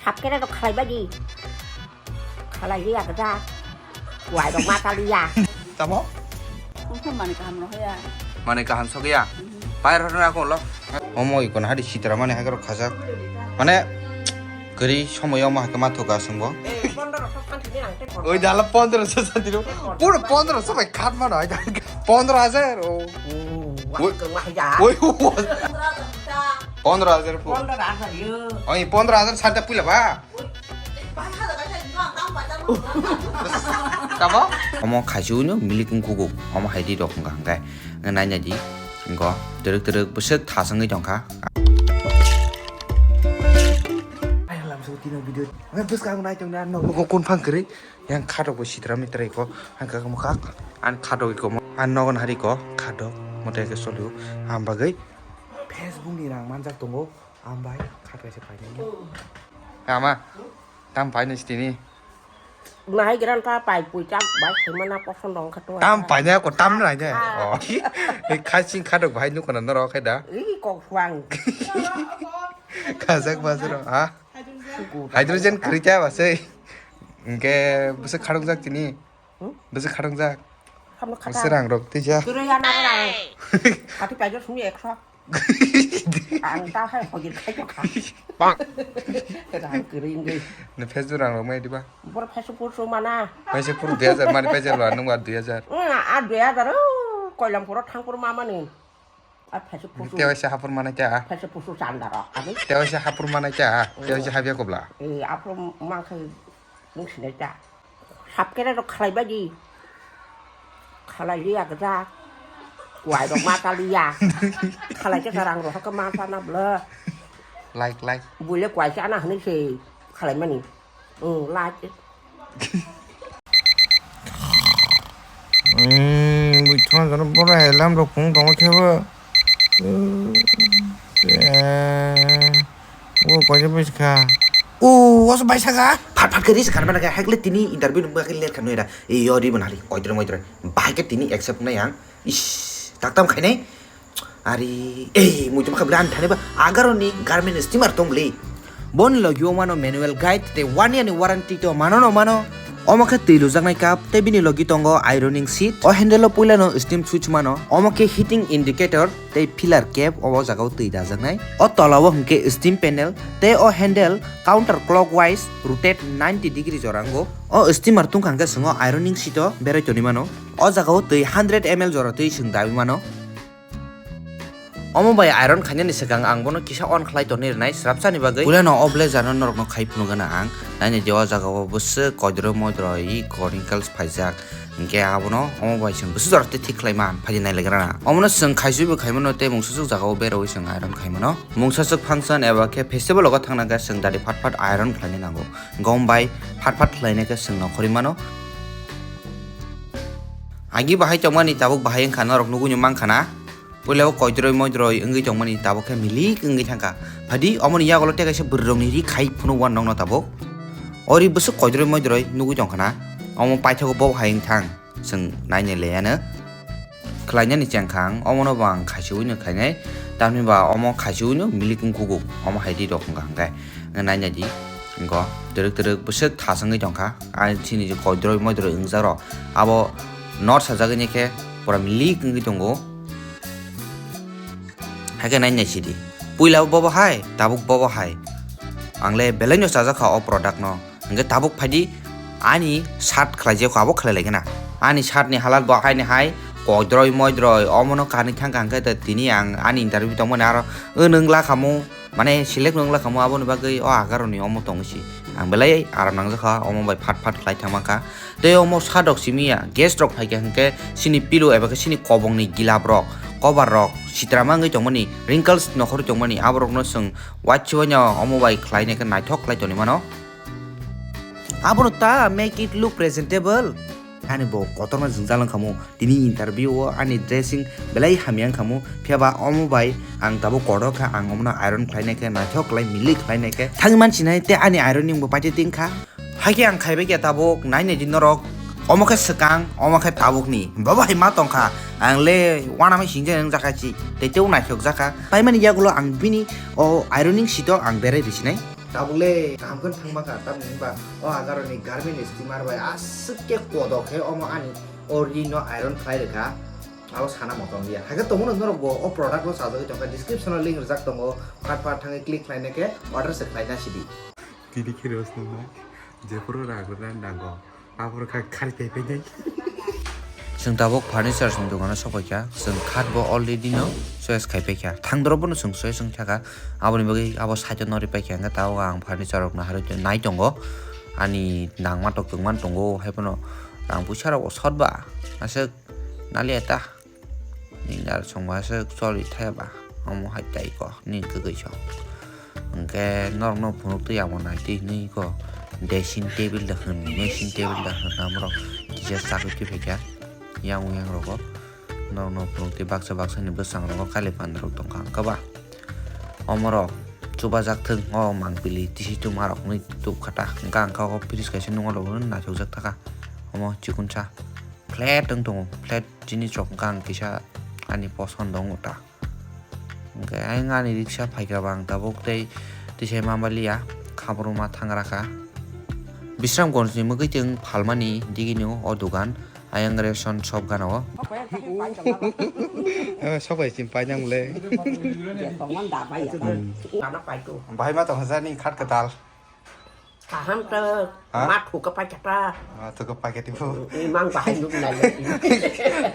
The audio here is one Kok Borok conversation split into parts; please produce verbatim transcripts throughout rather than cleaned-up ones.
Hapkere rok khalai badi. Khalai liya gada. Wai rok ma taliya. Tamo? Mungkin mani kaham roh ya. Mani kaham sok ya. Pai roh na ko lo. Omo ikon hari sitra mani hagar khajak. Mane kari somoy omo hakama thoka sungbo. Oi dala pondro so santi ro. Puro pondro so bai khat mano ai. Pondro hajar. Oh. Oi. Oi. Pondro hajar pu. Oi pondro hajar sarta pula ba. Tamo? Omo khaisi uino milik wngkhugo. Omo hai di rok wngkha hwnkhe. Nai nai di. Wngkho twrwk twrwk bwswk thas wngwi tongkha. Ai halam so tino video. Ang bwskang nai tong na nogo kun phang kwrwi. Yang khatok bo sitra mitrai ko. Ang kak mo kak. Ang khatok ko mo. Ang nogon hari ko. Khatok. Mote ke solu. Ang bagwi. Facebook ni rang manjak tongo. Ambai khat kaisa painai. Ama tam painai sitini. Nai gran ta pai pui ta bai semana poson dong katu. Tam painai ko tam nai de. Oh. Khasing khatok bai nukana norok khe da. Ih kok suang. Khajak basuro ha. Hydrogen kwrwi ta basai. Hwnkhe bwswk kharokjak tini. Hmm? Bwswk kharokjak. Bwswk rang rok tija. Turo ya na rang. Kati paijak sumi ekso. Ang ta hai hojir khai to kha. Rang kering ge. Ne Facebook rang rok mai diba? Bor Facebook photo mana? Facebook photo dui hajar mani paijak lo nung ba dui hajar. Hmm, a dui hajar o koilam poro thang poro mama ni. A Facebook photo. Tewaisa hapur mana kya? Facebook photo chanda ro. Abi. Tewaisa hapur mana kya? Tewaisa habya kobla. Eh, apro mangkhai. Nung sinai ta. Hapkere rok khalai badi. Khalai liya gada. Wai rok ma ta liya. Khalai khe rang rok ma ta na bla. Like, like. Buile kwai sa na hwnwi se khalai mani. Hmm, like. Hmm, buithuma jono bora elam rok phung tongo khe bo. O kaisa bai sakha. O waso bai sakha. Phat phat khe ri sakha mane khe hakle tini interview nung bakhe ler kha nui da. E yo ri bo nali koidre moidre. Bahai khe tini accept nai ang. Is taktam khainai. Ari ei muitum kha bwle ani thani ba agaro ni garment steamer tong bwle. Boni logi o mano manual guide tei one year ni warranty to mano no mano. Omo khe twi lujaknai cup tei bini logi tongo ironing sheet. O handle o puila no steam switch mano. Omo khe heating indicator tei pillar cap o jaga o twi dajaknai. O tola o hwnkhe steam panel tei o handle counter clockwise rotate ninety degree jora wngo. O steamer tungkha hwnkhe swngo ironing sheet o berwi tonwi mano. O jaga o twi hundred M L jora twi swng dawi mano. Omo bai iron khainani swkang ang bono kisa on khlai tonwi rwnai swrapsani bagwi. Puilano o blazer no norokno khai phunukgana ang. Nainai di o jaga o bwswk koidroi moidroi wrinkles phaijak. Hinkhe abono omo bai chwng bwswk jora tei thik khlai man phaidi nailagrana. Omono chwng khaisui bo khaimano tei mungsaswk jaga o berwi chwng iron khaimano. Mungsaswk function eba khe festival rogo thangna khe chwng dadi phat phat iron khlaina nango. Gom bai phat phat khlaina khe chwng nokhorwi mano. Agi bahai tongmani tabuk bahai wngkha norok nugui no mankha na. Puila o koidroi moidroi wngwi tongmani tabuk khe milik wngwi thangkha. Phadi omoni yagulo tei kaisa bwrwirokni ri khai phunuk wan nokno tabuk. O ri bwswk koidroi moidroi nugui tongkha na. Omo paithago bo hai wngthang. Chwng nainai leyano. Khlainani chengkha ang, omono bo ang khaichugwino khlainai. Tamni ba omo khaichugwino milik wngkhugo. Omo hai ri rok wngkha hwnkhe. Nainai di. Wngkho. Twrwk twrwk bwswk thas wngwi tongkha. Ani chini je koidroi moidroi wngjakrok. Abo nor sajagwini khe pura milik wngwi tongo. Haikhe nai naisidi. Puila bobo hai, tabuk bobo hai. Ang le belai no chajak kha o product no. Hwnkhe tabuk phaidi ani shirt khlai je kho abo khlai lai khna. Ani shirt ni halal bo haini hai koidroi moidroi omono kanwi thangkha hwnkhe tini ang ani interview tongmani aro nwng la khamu. Mane select nung lakhamu aboni bagwi o agaroni omo tongwi si. Ang belai aram nangjakha omo bai phat phat khlai thangma kha. Tei omo sadok simi ya guest rok phaikha hwnkhe sini pillow eba khe sini kobongni gilab rok, cover rok sitra mangwi tongmani wrinkles nokhorwi tongmani aborokno chwng wachibaino omo bai khlaina khe naithok khlai tongwi mano. Abono ta make it look presentable. Ani bo kotorma jwngjal wngkha mo. Tini interview o ani dressing belai hamya wngkha mo. Phiya ba omo bai ang tabuk kotor kha, ang omono iron khlainai khe naithok khlai milik khlainai khe thangwi mansinai tei ani ironing bo paitwi twngkha. Haikhe ang khaibai khe tabuk nainai di norok Omo khe swkang, omo khe tabukni. Baba hai ma tongkha. Ang le uanamai singja wngjakha chi. Tei tei naithok jakha. Paimani yagulo ang bini o ironing sheet o ang berai risinai. Tabuk le kaham khe thangma kha, tamni hwnba o agaroni garment ni steamer bai aswk khe kodo khe omo ani o ri no iron khlai rwkha. Abo sana motom ya. Haikhe tongo norok bo o product o sajagwi tongkha, description o link rijak tongo. Phat phat thangwi click khlaina khe order se khlaina sidi. Tini khe rosnung nai. Jephuru ragrwna nango. Aboro kha khari paipai nai. Chwng tabuk furniture ni dogano sopaikha. Chwng khat bo already no choice khai paikha. Thangdoro bono chwng choice wngkha kha. Aboni bagwi abo side o nori paikha. Hwnkhe tabuk ang furniture rok naharwi nai tongo. Ani nangma tok tongmani tongo. Haiphano rang puisa rok bo short ba. Aswk naliya ta. Nini aro chwngbo aswk choli thaya ba, omo hai tai ko nini kwgwi song. Hwnkhe norokno phunuk twi amo nai twi hinwi ko dressing table da hwn, dressing table da hwn amorok kisa chakwi twi phaikha yang yang rogo. Norokno phunuk twi baksa baksa ni bwsang rogo kali panda rok tongkha hwnkhe ba. Omorok chubajak thung o mangpili tisi tuma rok hinwi tubkha ta hwnkhe ang kha o fridge kaisa nungya rok naithokjak thaka omo chikonsa. Flat wng tongo, flat jinis rok wngkha ang kisa ani poson dong ta. Hwnkhe ayang ani riksa phaikha ba ang tabuk tei tisai ma baliya khabruma thangra kha. Bisramganj ni mwgwi tong phalmani digini o dogan ayang ration shop gana o. Sobai chim painang le. Bahai ma tong hajani khat kwtal. Kaham ta, ha? Ma thuka paikha ta. Ma thuka paikha tibo. Imang bahai nuk nai.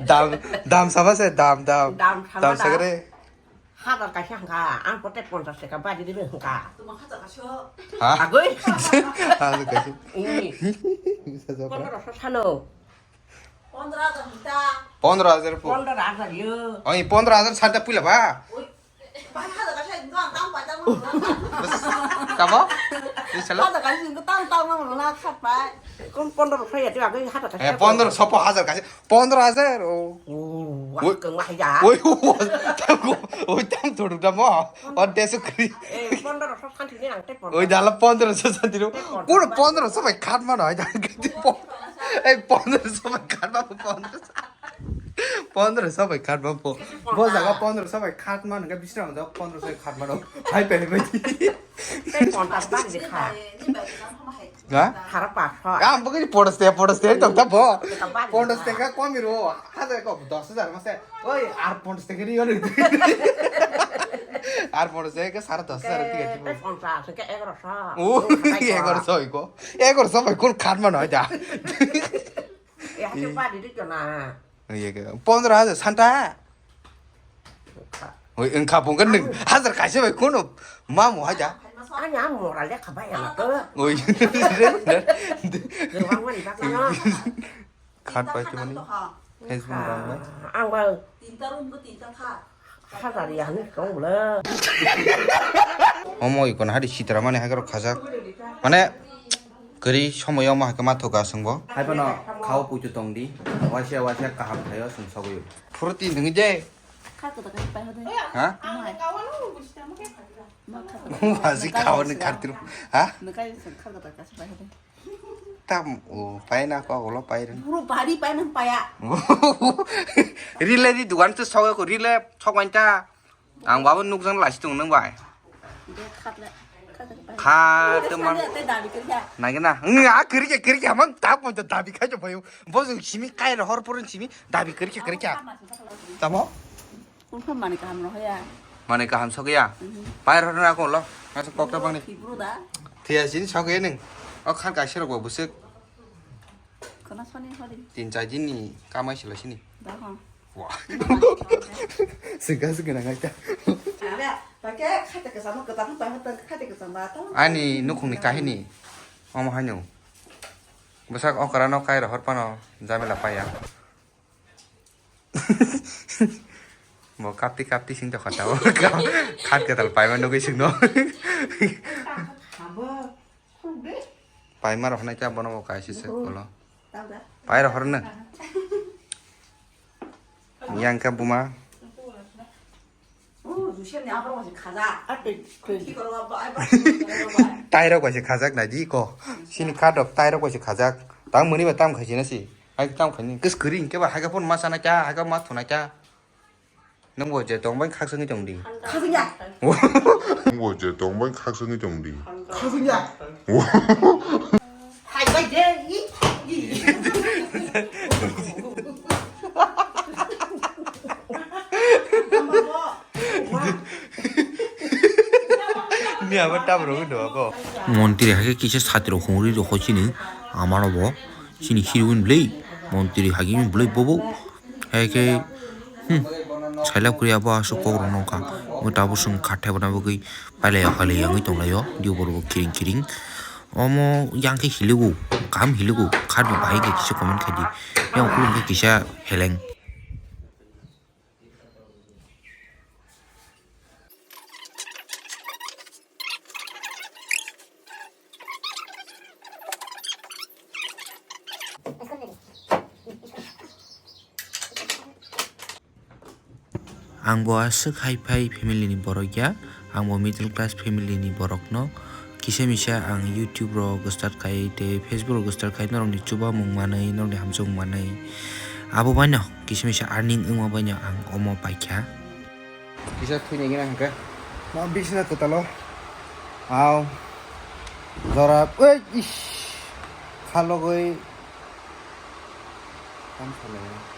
Dam, dam saba se, dam, dam. Dam saba dam da. Sagre. Hajar kaisa hwnkha, ang pote ponchas taka badi dibe hwnkha. Ha? Agoi. Hajar kaisa. Ini. Bisa jabra. Pondro so sano. Pondro hajar hwnkha. Pondro hajar po. Pondro hajar yo. Oi, pondro hajar santa pula ba. Oi. Tamo? Isalo? Hajar kaisa hwnkha tang tang mang na khat pai. Kon pondro so ya tu agoi hajar kaisa. Eh, pondro so po hajar kaisa. Pondro hajar o. Oh, oi. Wah keng wah ya. Oi, oi, tam ko, oi, tam thodu da mo. O desu kri. Eh, pondro so santi ni ang te pondro. Oi, dala pondro so santi ro. Te pondro. Kuno pondro so bai khat mano ai da. Eh, pondro so bai khat mano pondro. Pondro so bai khat mano. Bo jaga pondro so bai khat mano ga bisra mo pondro so bai khat mano. Hai pe bai. Te pondro bari de kha. Ha? Khara paso. Ang bo kini podos te, podos te tong ta bo. Podos te ka komi ro. Hajar ko dos hajar mase. Oi, ar podos te kiri yo. Ar podos te ka sara dos hajar tiga tibo. Te ponchas ke egaroso. O, egaroso ko. Egaroso bai kun khat mano da. E hake pa di di na. Pondro hajar santa. Oi, wngkha bo wngkha nwng hajar kaisa bai kuno mamu hai da. Ani ang mora lekha bai ama to. Oi. Khat bai to mani. Facebook rang bai. Ang ba. Tinta room ko tinta tha. Hajar ya ni kong bla. Omo ikon hari sitra mani hagar khajak. Mane kari somoy omo hakhe ma thoka sungbo. Hai bono khao puitu tong di. Wasia wasia kaham thaio sung sogoyo. Phuruti nungi je. Kha kwta kha pai hode. Ha? Mai. Ma kha kwta. Waji khao ni khartiru. Ha? Nakai sung kha kwta kha pai hode. Tam o pai na ko ulo pai ren. Buru bari pai nang paya. Rile di dugan tu sogo ko rile sok wain ta. Ang babo nukjang lasi tong nang bai. Kha te mang. Nai gana. Nga kiri ke kiri ke mang ta ko dabi khai jo bayo. Bo simi kai ro hor purun simi dabi kiri ke kiri ke. Tamo? Kun kha mani kaham no ya. Mani kaham sok ya. Pai ro na ko lo. Nasa kok ta bang ni. Thia sini sok ya ning. O khan kaisa rok bo busuk. Kona soni hori. Tin char din ni kamai sila sini. Da ho. Wah. Singka singka na ngaita. Ada, pakai kata kesama, ketang pakai kata kesama. Ani nukhung ni kahini. Omo haino. Bwsak okra no kai rohor pano jamela paya. Bo kapti kapti sing tokha tao. Khat katal paima nugui sing no. Paima rok nai ta bono bo kaisa se kolo. Pai rok horno. Yang ka buma. Tai rok bai se khajak nai di ko. Sini khat rok tai rok bai se khajak. Tang muni ba tam khaisi na si. Hai tang phani. Kis kiri hingke ba hai ka phone ma sana kya, hai ka ma thuna kya. Nang bo je tong bai khak sangwi tong di. Khajingya. Nang bo je tong bai khak sangwi tong di. Khajingya. Hai bai je. I, i. Ni abo tabro do abo. Montri hake kisa satro hungri do hochini amaro bo. Chini hiruin blei. Montri hagini blei bobo. Hai khe, hmm, sailab kwrwi abo aswk kok rok nokha. Bo tabuk chwng kha thebana bagwi pailaiya pailaiya wngwi tonglaio, diborok bo kiring kiring. Omo yang khe hilugo, kaham hilugo, kharni bahai khe kisa comment khai di. Yang ukulung khe kisa heleng. Ang bo aswk high-fi family ni borok ya, ang bo middle class family ni borok no. Kisa misa ang YouTube rok start khai tei Facebook rok start khai norok ni chubamung manwi, norok ni hamjakmung manwi. Abo bai no kisa misa earning wngma bai no ang omo paikha. Kisa thwina gina hwnkhe. Ma bisna kwtalo. Aw. Jora, oi, ish. Khalogwi. Tam salai.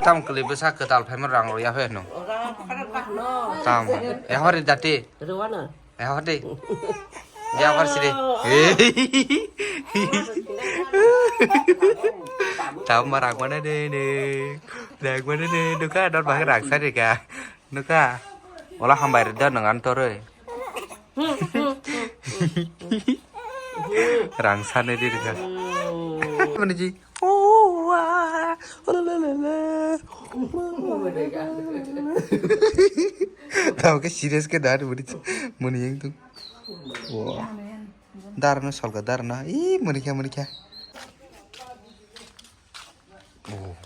Tam kwlwi bwsa kwtal phaima rang rw ya phai no. Tam. Ehori dati. Rwana. Ehor di. Dia apa sih di? Tahu marang mana deh nih? Rang mana deh? Nuka ada pakai raksa deh kah? Nuka. Olah hambai reda dengan toroi. Rang sana deh nuka. Mana ji? Oh, wah. Oh, la, la, la, la. Tao ke serious ke dar beri muni yang tu. Wah. Dar no solga dar no. Ih, muni kya, muni kya. Oh.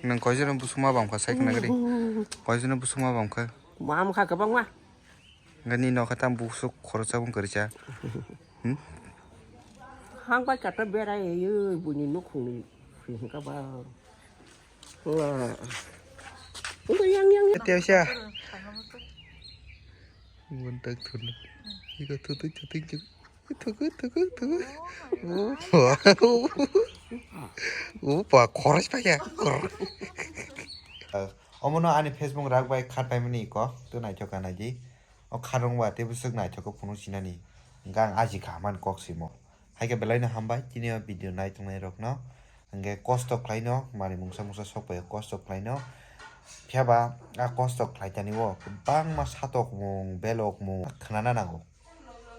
Nang koi jana busuma bang kha sai kana gari. Koi jana busuma bang kha. Mam kha kabang ma. Gani no kha tam busuk khoroksa bung kerja. Hmm? Hang bai kata berai ye buni nukhung ni sing ka ba. Wah. Udah yang yang. Teo sha. Ngun tak thun. Iko tutu tutu juk. Tuku tuku tuku. Oh. Oh, pa khorok pa ya. Omono ani Facebook rak bai khat pai mani iko. Tu naithok ka naidi. O kharung ba tei bwswk naithok khe phunuk sinani. Hwnkhe ang aji kha man kok simo. Hai khe belai no hambai chini o video nai tongnai rok no. Hwnkhe kosto khlai no mani mungsa mungsa sok pai o kosto khlai no. Phiya ba a kosto khlai tani o kwbangma satok mung belok mung khwnana nango.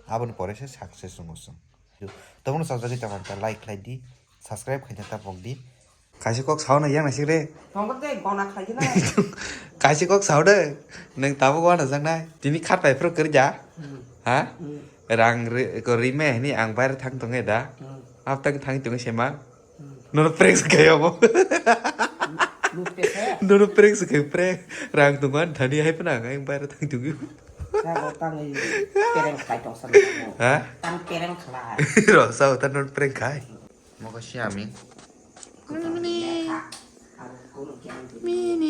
Aboni pore se success wngo chwng. Tabukno chajagwi tongkha like khlai di, subscribe khaina ta pok di. Kaisa kok sao na yang nasik re. Tongkha tei gona khlai di na. Kaisa kok sao de. Nang tabuk wana jang nai. Tini khat pai phuru kwrwi ja. Hmm. Ha? Hmm. Rang ri, ko ri me hini ang baire thang tonge da. Hmm. Hapta thang tonge sema. Hmm. Nono prank se khayo bo. Nono prank se khayo prank. Rang tongo ani thani hai phano ang baire thang tongo. Rang tangwi prank khlai tong sa. Ha? Tang prank khlai. Ro sao ta nono prank khai. Moko si ami. Mini mini. Mini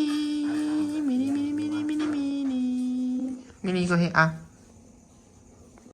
mini mini mini mini mini. Mini ko he a.